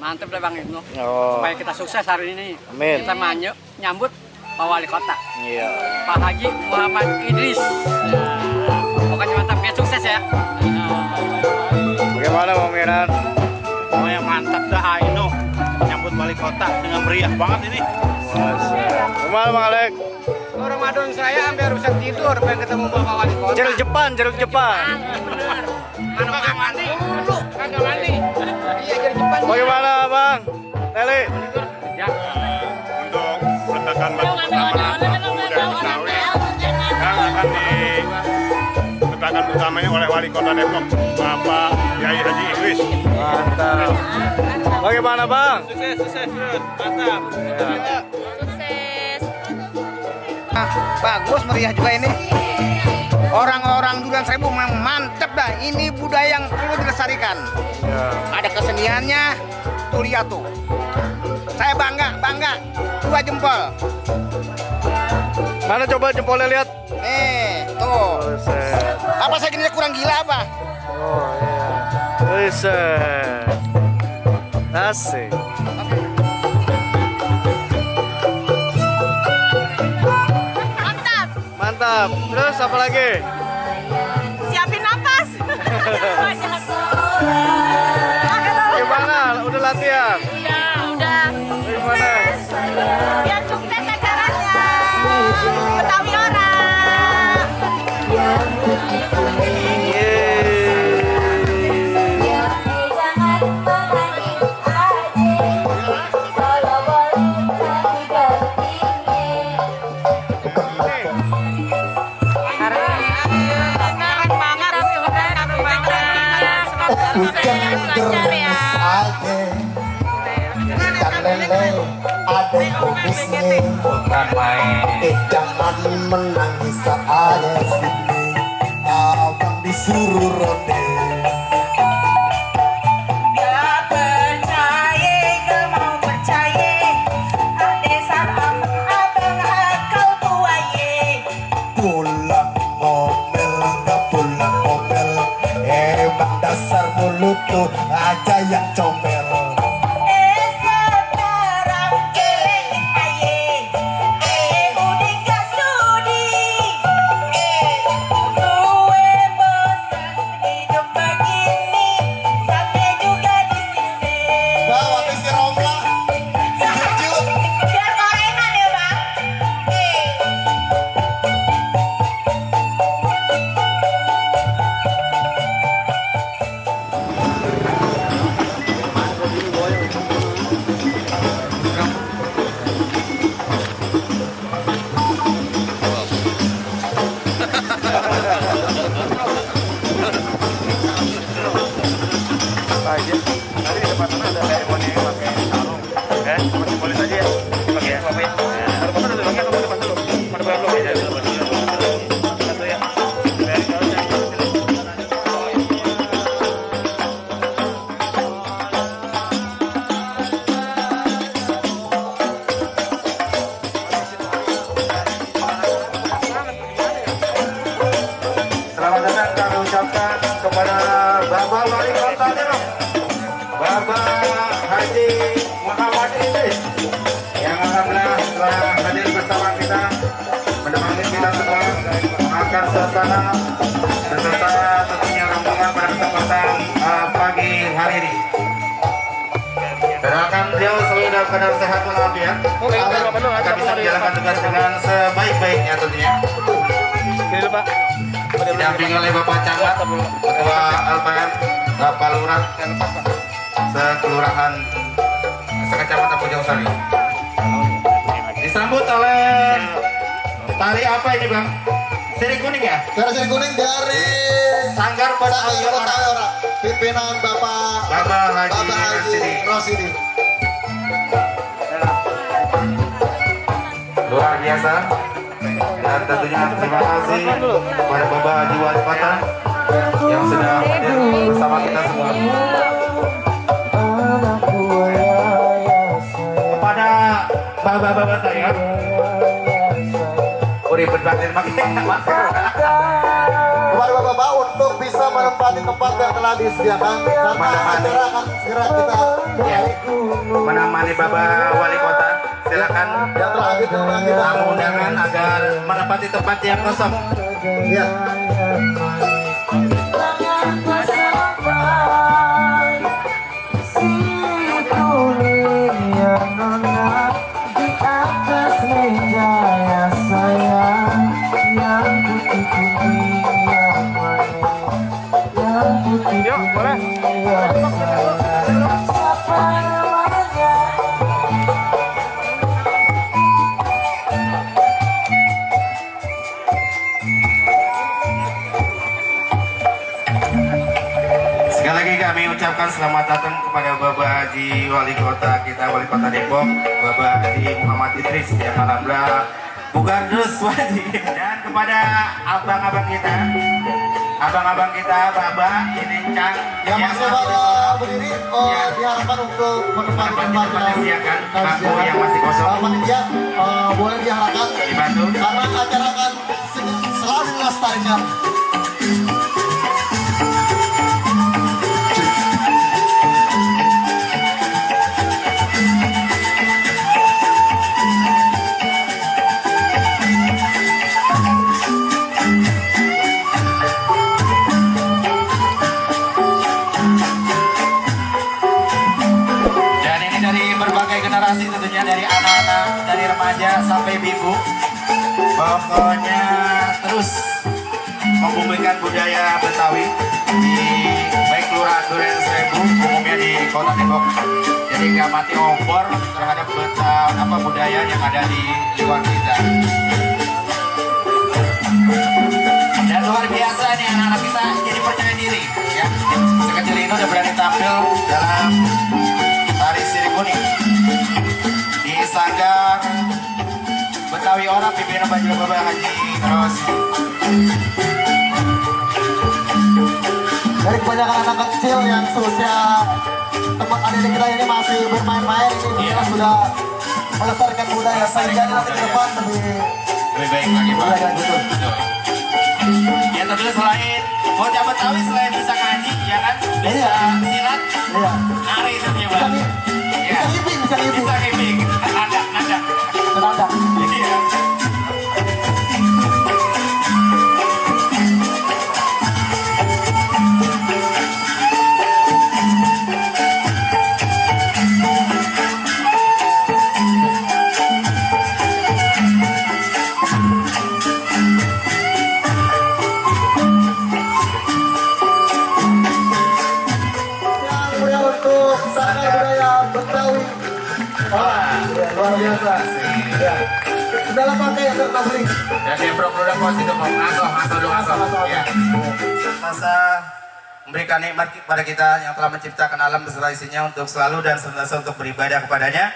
Mantap deh Bang Ibnu. Oh. Supaya kita sukses hari ini. Amin. Kita nyambut Pak Wali Kota. Iya. Pak Haji Muhammad Idris. Pokoknya mantap, biar sukses ya. Bagaimana Bang Miran? Oh ya mantap dah Aino nyambut wali kota dengan meriah banget ini. Gimana Bang Alek? Ramadan saya hampir bisa tidur pengen ketemu Bapak Wali Kota. Jeruk Jepang. Bener. Mana kagak mandi? Dulu kagak mandi. Iya jeruk Jepang. Bagaimana Bang Teli? Ya. Untuk peletakan batu pertama pemuda Betawi yang akan diletakkan utamanya oleh wali kota Depok Bapak Yai Haji Idris. Mantap. Bagaimana Bang? Sukses mantap. Sukses. Bagus meriah juga ini. Orang-orang Durian Seribu mantep dah. Ini budaya yang perlu dilestarikan. Ya. Ada keseniannya. Tuh lihat tuh. Saya bangga. Dua jempol. Mana coba jempolnya lihat? Tuh. Buset. Apa saya kira kurang gila apa? Oh iya. Buset. Asik. Mantap. Mantap. Terus apa lagi? Siapin napas. Banyak. Gimana? Udah latihan? Udah. Gimana? Biar sukses acaranya. Betawi orang. Lancar ya. Ada kubisnya jangan menangis saatnya sini abang disuruh ronde. Gak percaya, gak mau percaya. Ade sama abang akal buaya. Pulang ngomel gak pulang ngomel, emang dasar mulut tuh aja yang comel. Sekarang geleng aye. Udah gak sudi. Gue bosan hidup begini. Sampai juga di sini. Bawa ke si Romla, si Juju. Biar gorengan ya bang. Apa aja? Nanti di depan sana ada seremoni pakai sarung. Sama simbolis aja ya. Pakai ya, apa ya? Harus apa dulu? Pakai apa depan dulu? Pada depan dulu aja. Satu ya. Dari kalau saya selamat datang kami ucapkan kepada Bapak Wali Kota Depok, Bapak Haji Muhammad Idris yang alhamdulillah telah hadir bersama kita, menemani kita semua mengangkat suasana beserta tentunya rombongan pada kesempatan pagi hari ini. Doakan beliau selalu dalam keadaan sehat walafiat, agar bisa menjalankan tugas dengan sebaik-baiknya tentunya. Ini Pak. Didampingi oleh Bapak Camat, Ketua LPM, Bapak Lurah, Sekelurahan Sekecamatan Bojong Sari. Disambut oleh tari apa ini Bang? Siri kuning ya? Karena kuning dari Sanggar Betawi Betawi Orang. Orang, pimpinan Bapak Haji Rosidi. Luar biasa. Dan tentunya terima kasih kepada Bapak Haji Wali Kota yang sudah hadir bersama kita semua. Kepada bapak-bapak saya, urip berbatin makin masker. kepada bapak-bapak untuk bisa menempati tempat yang telah disediakan karena acara akan segera kita mulai. Menemani Bapak Wali Kota, silakan Yang telah hadir dengan kita. tamu undangan agar menempati tempat yang kosong. Ya. Yuk, boleh. Sekali lagi kami ucapkan selamat datang kepada Bapak Haji Wali Kota kita, Wali Kota Depok, Bapak Haji Muhammad Idris yang alhamdulillah bukan terus wajib, dan kepada abang-abang kita, Bapak ini Cang Yang masih pada berdiri diharapkan untuk menempati tempatnya. silakan bangku yang masih kosong Panitia boleh diharapkan dibantu. karena acara akan selalu dilestarikan. Dan ini dari berbagai generasi tentunya, dari anak-anak, dari remaja sampai ibu. Pokoknya terus membumikan budaya Betawi di baik Kelurahan Duren Sewu umumnya di Kota Depok. Jadi nggak mati obor terhadap budaya yang ada di luar kita. Dan luar biasa nih anak-anak kita jadi percaya diri ya. Sekecil ini udah berani tampil dalam tari sirip kuning di Sanggar Betawi orang pimpinan Bajul Bapak Haji terus. Dari kebanyakan anak kecil yang seusia tempat adik kita ini masih bermain-main, ini kita sudah melestarikan budaya sehingga nanti ke depan Lebih baik lagi Pak. Iya, betul. Betul. Ya tentunya selain bocah Betawi selain bisa ngaji ya kan, bisa Iya. silat, Iya. nari tentunya Pak. Ya. Bisa ngiping, bisa ngiping. Bisa ngiping, nada. Senada. Iya. Yang mulia untuk Sanggar Budaya Betawi. Wah, luar biasa. Ya. Segala pakai yang kita beli. Dan dia produk positif ngaso. Ya. Masa memberikan nikmat kepada kita yang telah menciptakan alam beserta isinya untuk selalu dan senantiasa untuk beribadah kepadanya.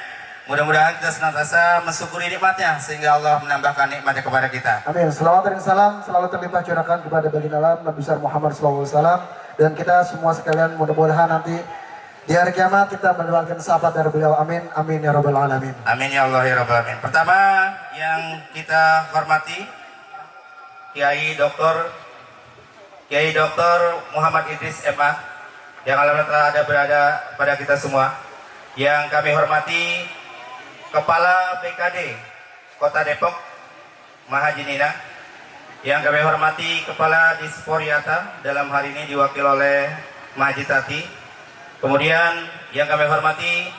Mudah-mudahan kita senantiasa mensyukuri nikmatnya sehingga Allah menambahkan nikmatnya kepada kita. Amin. Selawat dan salam selalu terlimpah curahkan kepada baginda alam Nabi besar Muhammad SAW, dan kita semua sekalian mudah-mudahan nanti di hari kiamat kita mendapatkan sahabat dari beliau. Amin. Amin ya rabbal alamin. Amin ya Allah ya Rabbal alamin. Pertama yang kita hormati Kiai Dr. Muhammad Idris MA yang alhamdulillah telah berada pada kita semua. Yang kami hormati Kepala BKD Kota Depok Mahaji Nina. Yang kami hormati Kepala Disporiata dalam hari ini diwakil oleh Mahaji Tati. Kemudian yang kami hormati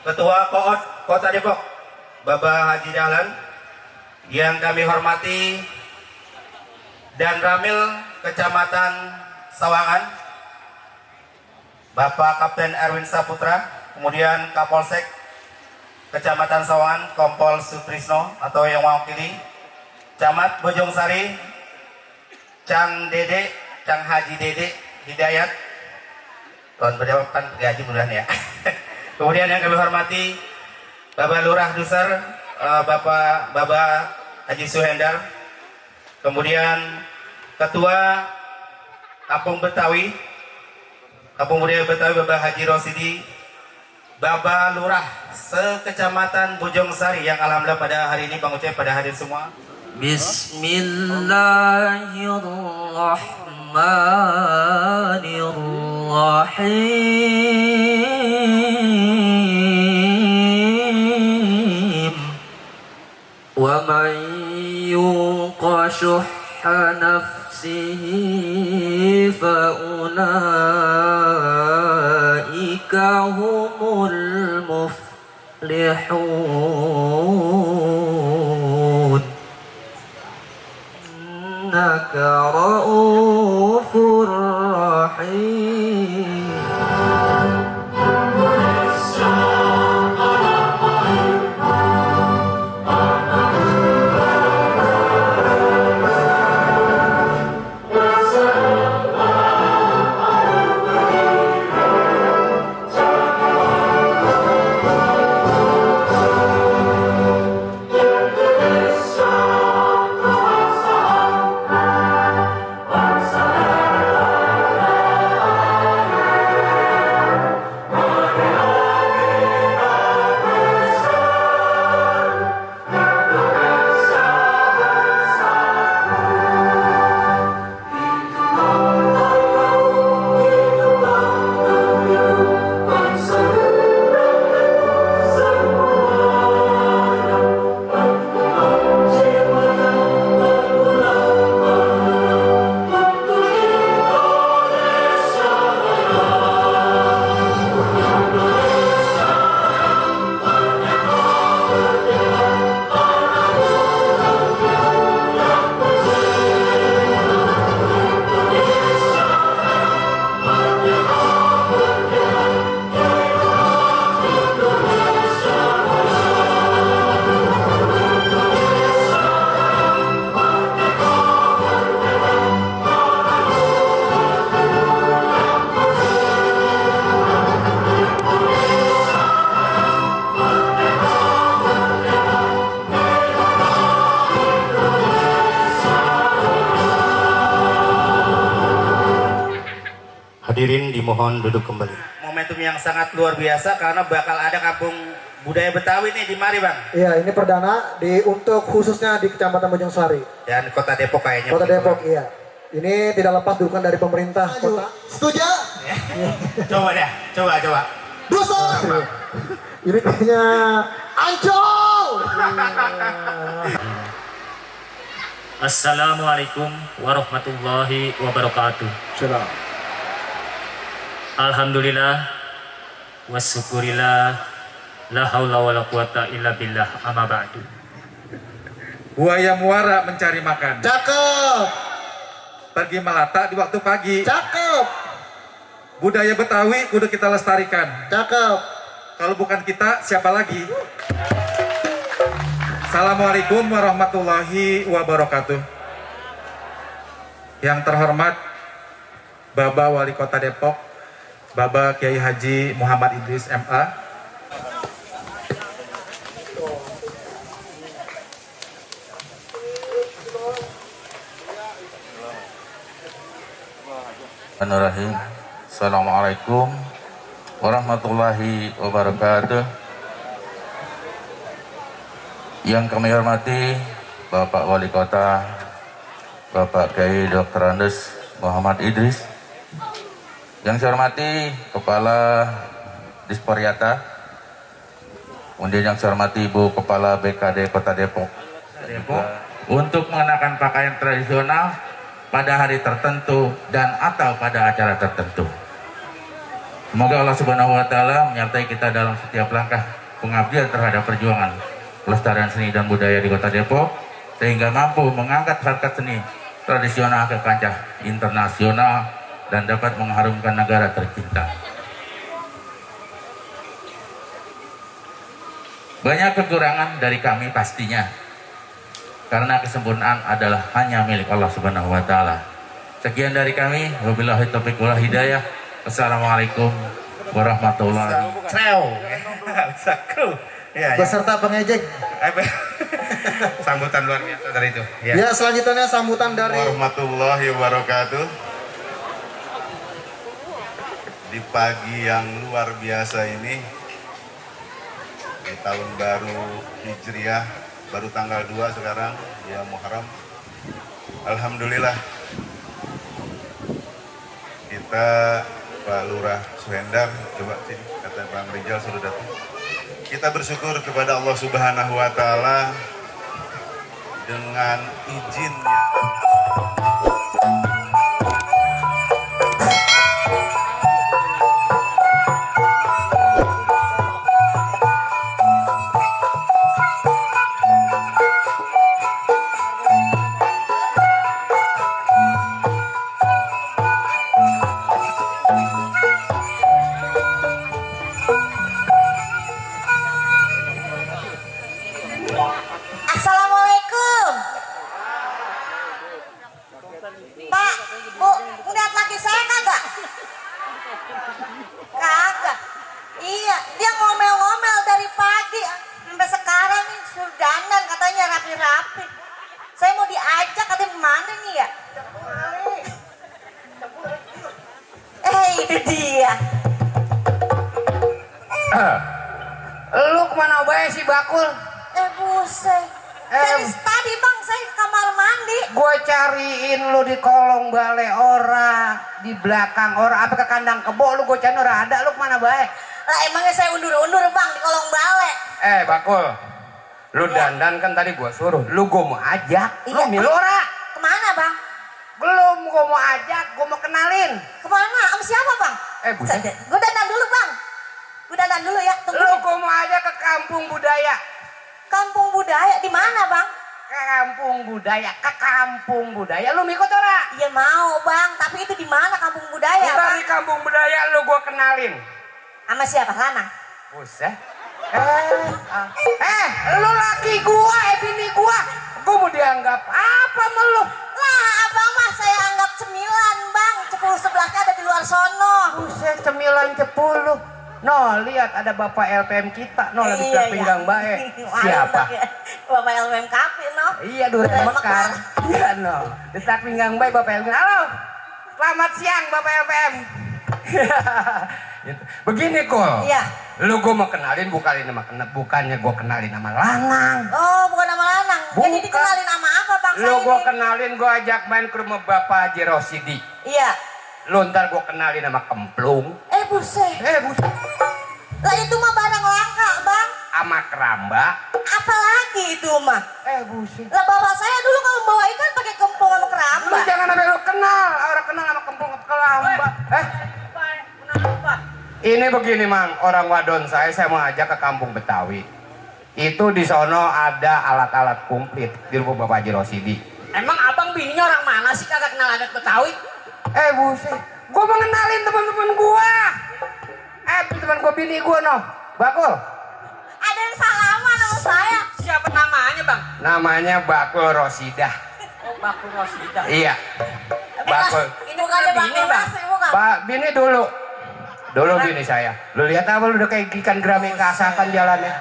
Ketua Koot Kota Depok Bapak Haji Dahlan. Yang kami hormati Dan Ramil Kecamatan Sawangan Bapak Kapten Erwin Saputra. Kemudian Kapolsek Kecamatan Sawangan Kompol Sutrisno atau yang mewakili Camat Bojong Sari Cang Haji Dede Hidayat. Tahun berdepan gaji mudah ya. Kemudian yang kami hormati Bapak Lurah Dusar, Bapak Haji Suhendar. Kemudian Ketua Kampung Betawi, Kampung Budaya Betawi Bapak Haji Rosidi, Bapak Lurah sekecamatan Bojong Sari yang alhamdulillah pada hari ini Bang Ucep pada hadir semua. Bismillahirrahmanirrahim. Wa man yuqa syuhha nafsihi fa ulaika humul muflihun. Innaka ra'ufur rahim. Hadirin dimohon duduk kembali. Momentum yang sangat luar biasa karena bakal ada kampung budaya Betawi nih di mari Bang. Iya, ini perdana untuk khususnya di Kecamatan Bojong Sari. Dan Kota Depok kayaknya. Kota begitu, Depok, Bang. iya. Ini tidak lepas dukungan dari pemerintah kota. Setuju? Coba deh, coba. Dosa. Ini kayaknya Ancol. Assalamualaikum warahmatullahi wabarakatuh. Salam. Alhamdulillah wasyukurillah la haula wala quwata illa billah amma ba'du. Buaya muara mencari makan. Cakep. Pergi melata di waktu pagi. Cakep. Budaya Betawi kudu kita lestarikan. Cakep. Kalau bukan kita, siapa lagi? Assalamualaikum warahmatullahi wabarakatuh. Yang terhormat Bapak Wali Kota Depok, Bapak Kiai Haji Muhammad Idris MA, Bismillahirrahmanirrahim. Assalamualaikum warahmatullahi wabarakatuh. Yang kami hormati Bapak Wali Kota, Bapak Kiai Dr. Andes Muhammad Idris. Yang saya hormati Kepala Disporiata, kemudian yang saya hormati Ibu Kepala BKD Kota Depok. Untuk mengenakan pakaian tradisional pada hari tertentu dan atau pada acara tertentu. Semoga Allah Subhanahu wa taala menyertai kita dalam setiap langkah pengabdian terhadap perjuangan pelestarian seni dan budaya di Kota Depok, sehingga mampu mengangkat harkat seni tradisional ke kancah internasional dan dapat mengharumkan negara tercinta. Banyak kekurangan dari kami pastinya, karena kesempurnaan adalah hanya milik Allah Subhanahu wa taala. Sekian dari kami, wabillahi taufiq wal hidayah. Assalamualaikum warahmatullahi wabarakatuh. Beserta pengejek. Sambutan luar biasa dari itu. Ya, selanjutnya sambutan dari warahmatullahi wabarakatuh. Di pagi yang luar biasa ini, di tahun baru Hijriah baru tanggal 2 sekarang, ya Muharram. Alhamdulillah kita Pak Lurah Suhendar, coba sini, kata Bang Rijal sudah datang. Kita bersyukur kepada Allah Subhanahu wa Ta'ala dengan izinnya. Assalamualaikum. Pak, Bu, ngeliat laki saya kagak? Kagak. Iya, dia ngomel-ngomel dari pagi sampai sekarang nih suruh dandan katanya rapi-rapi. Saya mau diajak katanya kemana nih ya? Itu dia. Lu kemana bae sih Bakul? Buset. Dari tadi bang, saya ke kamar mandi. Gue cariin lu di kolong balai ora, di belakang ora, apa ke kandang kebo lu gue cari ora ada, lu kemana bae? Lah emangnya saya undur-undur bang di kolong balai. Bakul, lu dandan kan tadi gue suruh, lu gue mau ajak, lu Iya. milih ora? Kemana bang? Belum, gue mau ajak, gue mau kenalin. Kemana? Sama siapa bang? Buset. Gue dandan dulu bang. Gue dandan dulu ya. Tunggu. Lu gue mau ajak ke kampung budaya. Kampung budaya di mana bang? Ke kampung budaya, lu ikut ora? Iya mau bang, tapi itu di mana kampung budaya? Ntar Bang? di kampung budaya lu gue kenalin. Sama siapa? Lana? Buset. Lu laki gua, bini gua mau dianggap apa sama lu? Lah abang mah saya anggap cemilan bang. Cepul sebelahnya ada di luar sono. Buset, cemilan cepuluh. No, lihat ada Bapak LPM kita, no lagi Iya, pinggang bae. Siapa? Bapak LPM Kapi no. Iya, Duren Mekar. Iya, no. Detak pinggang bae Bapak LPM. Halo. Selamat siang Bapak LPM. Begini kok. Iya. Lu gua mau kenalin bukannya gua kenalin nama Lanang. Oh bukan nama Lanang. Jadi Bukan. dikenalin nama apa bang? Lu saya gua ini? kenalin, gua ajak main ke rumah Bapak Haji Rosidi. Iya. Lu ntar gua kenalin nama Kemplung. Buset. Buset. Lah itu mah barang langka bang. Sama keramba. Apalagi itu mah. Buset. Lah bapak saya dulu kalau bawa ikan pakai kempung sama keramba. Lu jangan sampai lu kenal. Orang kenal sama Kemplung sama keramba. Ini begini mang, orang wadon saya mau ajak ke kampung Betawi. Itu di sono ada alat-alat komplit di rumah Bapak Haji Rosidi. Emang abang bininya orang mana sih kagak kenal adat Betawi? Buset. Gua mau ngenalin teman-teman gua. Teman gua bini gua no. Bakul. Ada yang salaman sama saya. Siapa namanya bang? Namanya Bakul Rosidah. Oh Bakul Rosidah. Iya. Bakul. Ini bukannya bini, bakul Bang. nasi bukan? Bini dulu. Dulu bini saya. Lu lihat apa lu udah kayak ikan gerami keasakan jalannya.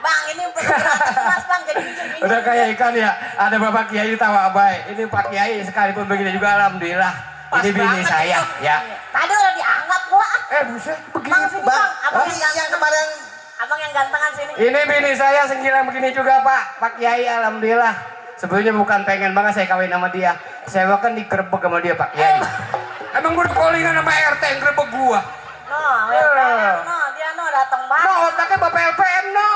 Bang ini berantem mas bang jadi minjem. Udah kayak ikan ya. Ada Bapak Kiai tawa baik. Ini Pak Kiai sekalipun begini juga alhamdulillah. Ini bini saya ya. Tadi udah dianggap gua. Buset begini. Bang sini bang. Abang yang kemarin. Abang yang gantengan sini. Ini bini saya senggilang begini juga Pak Kiai alhamdulillah. Sebelumnya bukan pengen banget saya kawin sama dia. Saya bahkan digerebek sama dia Pak Kiai. Emang gue callingan sama RT yang gerebek gua. No, LPM, no, dia no datang banget. No, otaknya Bapak LPM no.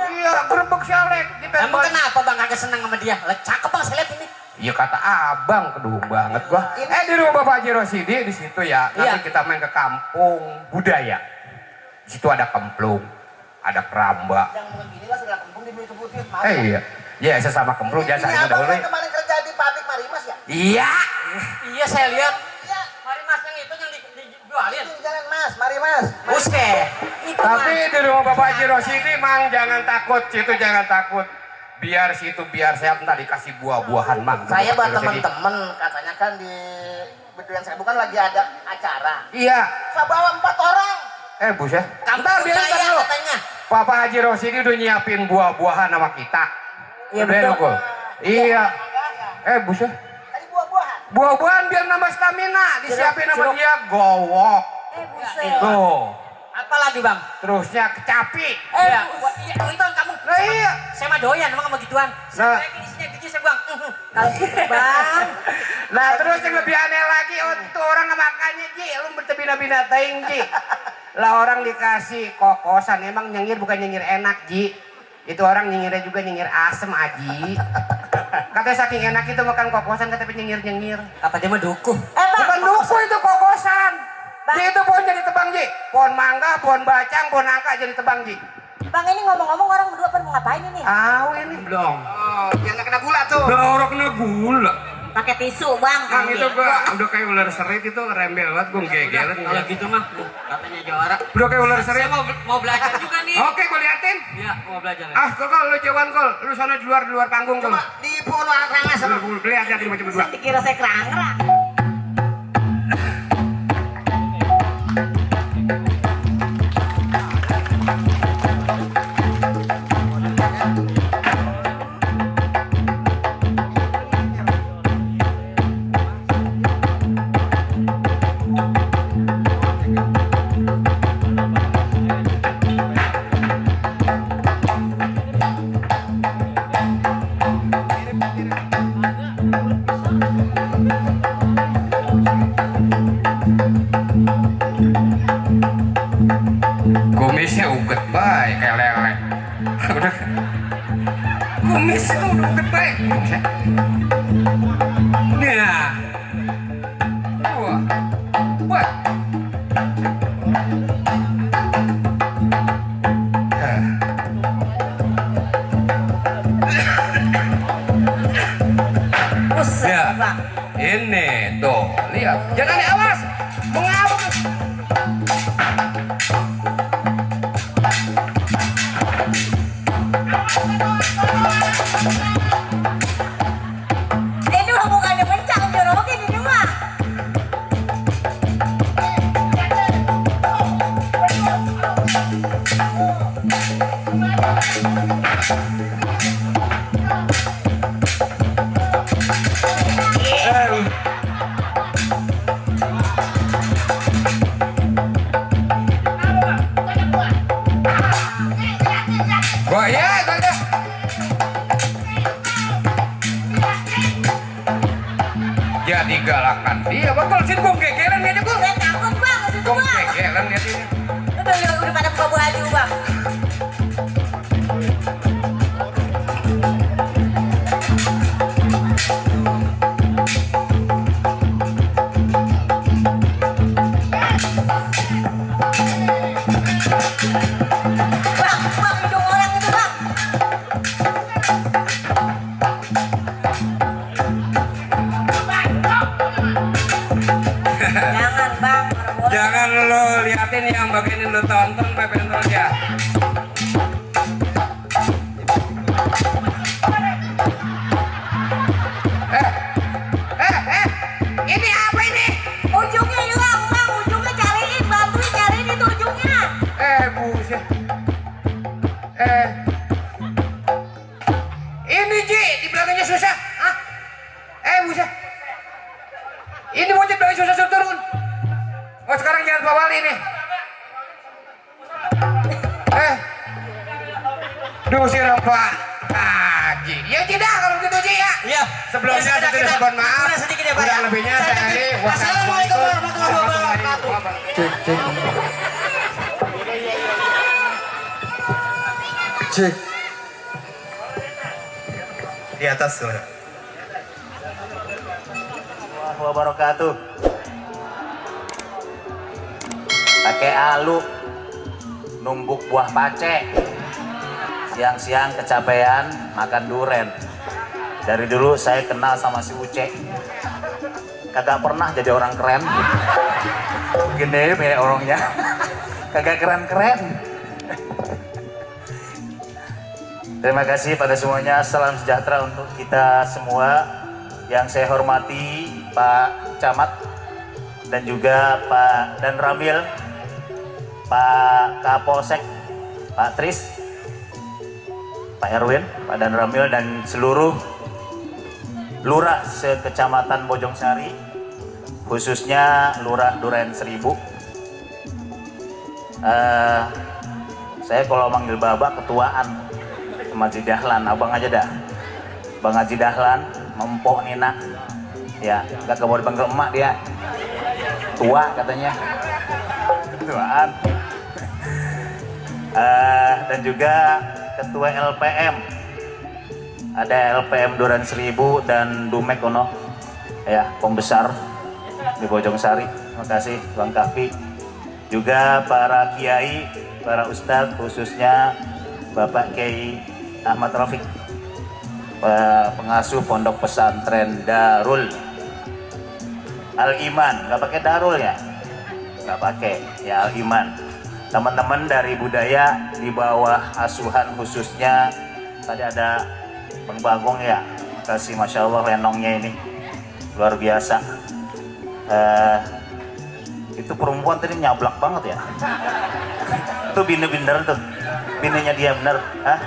Iya, gerebek salek. Emang kenapa bang kagak seneng sama dia? Lah cakep bang saya lihat ini. Iya kata abang, kedua banget gua. Di rumah Bapak Haji Rosidi di situ ya. Nanti kita main ke kampung budaya. Di situ ada kemplung, ada keramba. Yang begini lah sudah kempung disebutin. Iya. Ya sesama kemplung jangan saya dahulu. Kemarin kerja di pabrik Marimas ya? Iya. Iya saya lihat. Mari mas yang itu yang dijualin. Itu jalan mas, Marimas. Buset. Tapi di rumah Bapak Haji Rosidi mang jangan takut, situ jangan takut. Biar situ biar sehat ntar dikasih buah-buahan mang. Saya buat Bapak Haji Rosidi. teman-teman katanya kan di Beduan Seribu kan lagi ada acara. Iya. Saya bawa 4 orang. Buset. Kampung Ntar dia budaya ntar dulu. katanya. Bapak Haji Rosidi udah nyiapin buah-buahan sama kita. Iya, Udah, betul. Nukul? Iya. Buset. Tadi buah-buahan. Buah-buahan biar nambah stamina. Disiapin sama dia gowok. Buset. Tuh. Apa lagi bang? Terusnya kecapi. Iya. Itu kamu. Lah iya. Saya mah doyan emang sama gituan. Nah. Saya gini sini biji saya buang. Kalau gitu bang. Nah terus yang lebih aneh lagi, itu orang makannya Ji, lu berbina-bina taing Ji. Lah orang dikasih kokosan, emang nyengir bukan nyengir enak Ji. Itu orang nyengirnya juga nyengir asem Aji. Katanya saking enak itu makan kokosan, katanya nyengir-nyengir. Apa dia mah dukuh? Bukan duku itu kokosan. Ji itu pohon jadi tebang Ji. Pohon mangga, pohon bacang, pohon nangka jadi tebang Ji. Bang, ini ngomong-ngomong orang berdua pada mau ngapain ini? Ini belum. Oh, biar nggak kena gula tuh. Udah orang kena gula. Pakai tisu, Bang. Bang itu gua udah kayak ular serit itu rembel banget, gua gegelan. Kalau gitu mah katanya juara. Udah kayak ular serit. Saya mau belajar juga nih. Oke, gua liatin. Iya, mau belajar. Kol, lu jauhan Kol. Lu sana di luar panggung Kol. Di pohon warna sama. Lihat macam berdua. Dikira saya kerangka. Kumisnya uget baik kayak lele. Udah. Kumisnya udah uget baik. Nah. Wah. Wah. Buset, Ya. Bang. Ini tuh, lihat. Jangan awas. Mengapa? Ini mah bukannya mencang, jorokin ini mah. Wah ya, ada. Jadi galakan dia, bakal sini gua gegelan aja gua. Saya takut, Bang, itu Gua Bang. gegelan ya sini. Udah pada buka baju, Bang. Bang, hidung orang itu, Bang. Jangan, Bang. Jangan lo liatin yang bagian lo tonton, pepen terus ya. Ini apa ini? Ujungnya hilang, Bang. Ujungnya cariin, bantuin cariin itu ujungnya. Buset. Ini Ji, di belakangnya susah. Hah? Buset. Ini bocah belakang susah suruh turun. Oh sekarang jangan bawa ini. Diusir Pak Haji. Ya tidak kalau gitu Ji ya. Iya. Sebelumnya saya sudah mohon maaf. Udah sedikit ya Pak. Kurang lebihnya saya akhiri. Assalamualaikum warahmatullahi wabarakatuh. Cek. Di atas tuh. Wabarakatuh. Pakai alu numbuk buah pace. Siang-siang kecapean makan duren. Dari dulu saya kenal sama si Uce. Kagak pernah jadi orang keren. Gini ya orangnya. Kagak keren-keren. Terima kasih pada semuanya. Salam sejahtera untuk kita semua. Yang saya hormati Pak Camat dan juga Pak Dan Ramil, Pak Kapolsek, Pak Tris, Pak Erwin, Pak Dan Ramil dan seluruh lurah sekecamatan Bojongsari, khususnya Lurah Duren Seribu. Saya kalau manggil Baba ketuaan. Bang Haji Dahlan, abang aja dah. Bang Haji Dahlan, mempok Nina. Ya, gak mau dipanggil emak dia. Tua katanya. Tuaan. Dan juga ketua LPM. Ada LPM Duren Seribu dan Dumek Ono. Ya, pembesar di Bojongsari. Terima kasih Bang Kapi. Juga para kiai, para ustadz, khususnya Bapak Kiai Ahmad Rafiq, pengasuh Pondok Pesantren Darul Al-Iman. Nggak pakai Darul ya? Nggak pakai, ya Al-Iman. Teman-teman dari budaya di bawah asuhan khususnya, tadi ada Bang Bagong ya, kasih Masya Allah lenongnya ini luar biasa. Itu perempuan tadi nyablak banget ya. Itu bini bener tuh, bininya dia bener. Hah?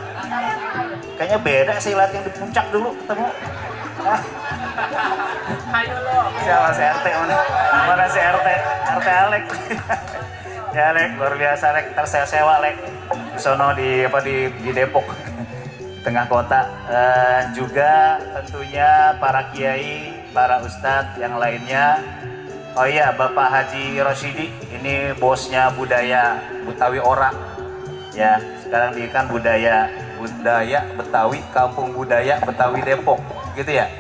Kayaknya beda sih lihat yang di puncak dulu ketemu. Ayo lo. Siapa si RT mana si RT Alek. Ya Lek, luar biasa Lek, ntar saya sewa Lek. Di sono di Depok. Tengah kota. Juga tentunya para kiai, para ustadz yang lainnya. Oh iya, Bapak Haji Rosyidi, ini bosnya budaya Betawi Ora. Ya, sekarang dia kan budaya Betawi, Kampung Budaya Betawi Depok, gitu ya.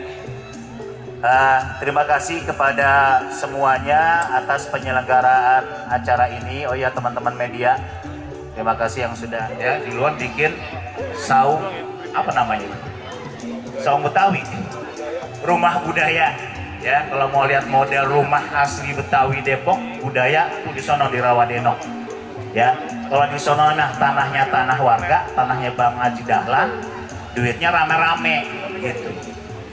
Terima kasih kepada semuanya atas penyelenggaraan acara ini. Oh iya, teman-teman media, terima kasih yang sudah ya di luar bikin saung apa namanya? Saung Betawi, rumah budaya. Ya, kalau mau lihat model rumah asli Betawi Depok budaya tuh di sono di Rawadeno. Ya, kalau di sono nah tanahnya tanah warga, tanahnya Bang Haji Dahlan, duitnya rame-rame gitu.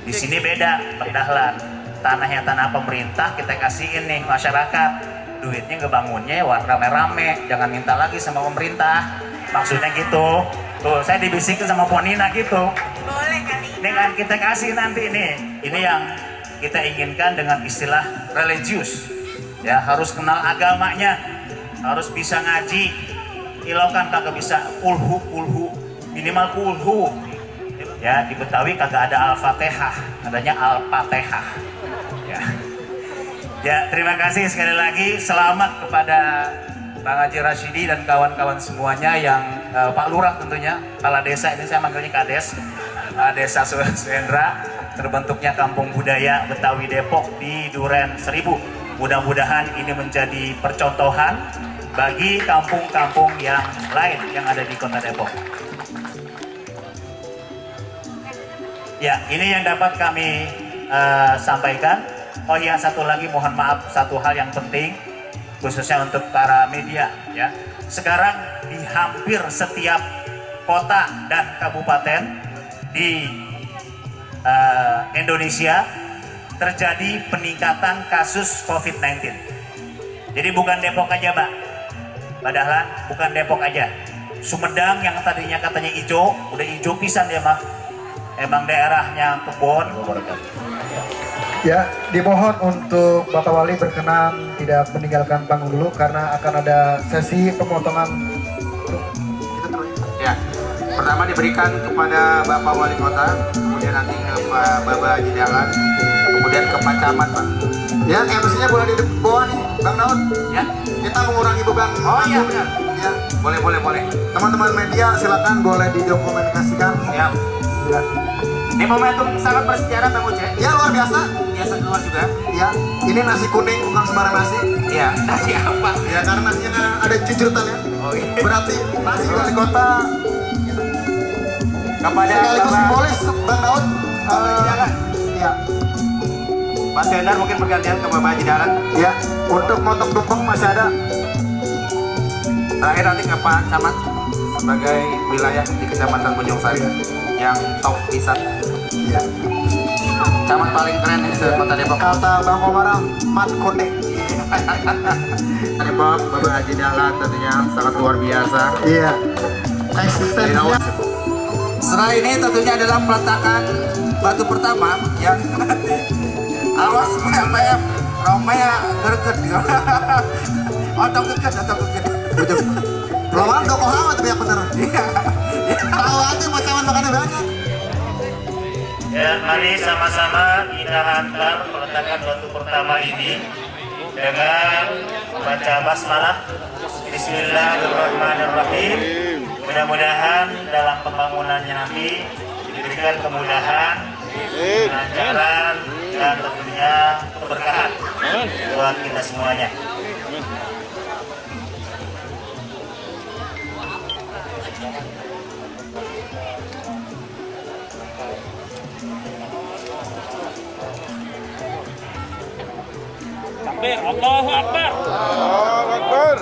Di sini beda, Bang Dahlan. Tanahnya tanah pemerintah kita kasihin nih masyarakat. Duitnya ngebangunnya rame-rame, jangan minta lagi sama pemerintah. Maksudnya gitu. Tuh, saya dibisikin sama Ponina gitu. Boleh kali. Ini kan kita kasih nanti nih. Ini yang kita inginkan dengan istilah religius, ya harus kenal agamanya, harus bisa ngaji, ilokan kagak bisa kulhu, minimal kulhu, ya di Betawi kagak ada al-fatihah, adanya al-fatihah, ya terima kasih sekali lagi, selamat kepada Bang Haji Rosyidi dan kawan-kawan semuanya yang Pak Lurah tentunya, kepala desa ini saya manggilnya Kades, Desa Suendra. Terbentuknya Kampung Budaya Betawi Depok di Duren Seribu. Mudah-mudahan ini menjadi percontohan bagi kampung-kampung yang lain yang ada di Kota Depok. Ya, ini yang dapat kami sampaikan. Oh iya, satu lagi mohon maaf, satu hal yang penting khususnya untuk para media ya. Sekarang di hampir setiap kota dan kabupaten di Indonesia terjadi peningkatan kasus COVID-19. Jadi bukan Depok aja, Mbak. Padahal bukan Depok aja. Sumedang yang tadinya katanya hijau, udah hijau pisan ya, Mbak. Emang daerahnya kebon. Ya, dimohon untuk Bapak Wali berkenan tidak meninggalkan panggung dulu karena akan ada sesi pemotongan. Ya, pertama diberikan kepada Bapak Wali Kota, kemudian nanti ke Pak Bapak Haji Dahlan, kemudian ke Pak Camat, Pak. Ya, MC-nya boleh di bawah nih, Bang Daud. Ya, Kita mengurangi beban. oh iya benar. Ya, Boleh. teman-teman media silakan boleh didokumentasikan. Ya. Ya, Ini momentum sangat bersejarah, Bang Uce. ya luar biasa. Biasa keluar juga. Ya, ini nasi kuning bukan sembarang nasi. Iya, nasi apa? Ya, karena nasinya kan ada cucutannya. Oh iya. Berarti nasi wali kota Kepada sekaligus Bapak simbolis, Bang Daud. Dahlan. Ya, Pak Sendar mungkin bergantian ke Bapak Haji Dahlan. ya, untuk motong tumpeng masih ada. Terakhir nanti ke Pak Camat sebagai wilayah di Kecamatan Bojongsari yang top bisa. Ya. Camat paling keren di Kota Depok. Kata Bang Omar, mat kode. Depok, Bapak Haji Dahlan tentunya sangat luar biasa. Iya. Eksistensinya. Setelah ini tentunya adalah peletakan batu pertama yang awas PM Romea gerget. Otong gerget. Lawan doko hangat biar bener. Tahu aja macam Dan mari sama-sama kita hantar peletakan batu pertama ini dengan membaca basmalah. Bismillahirrahmanirrahim. Mudah-mudahan dalam pembangunannya nanti diberikan kemudahan, kelancaran, dan tentunya keberkahan buat kita semuanya. Takbir, Allahu Akbar. Allahu Akbar.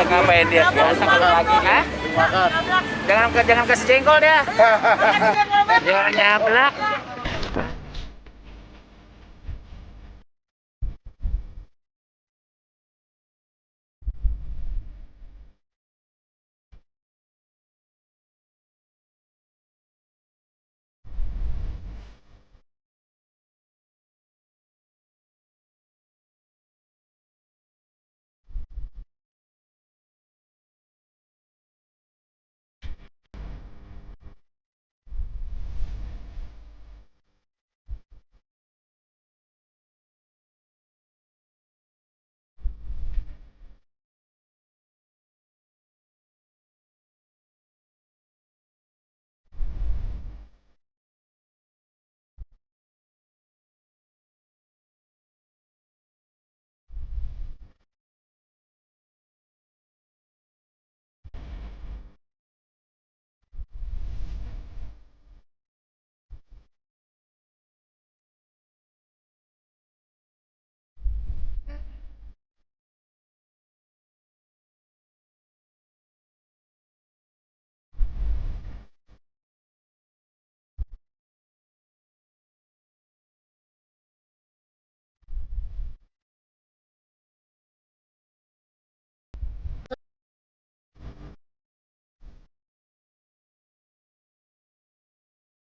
Ngapain dia? Lagi, ha? Jangan kasih jengkol dia. Jangan nyablak.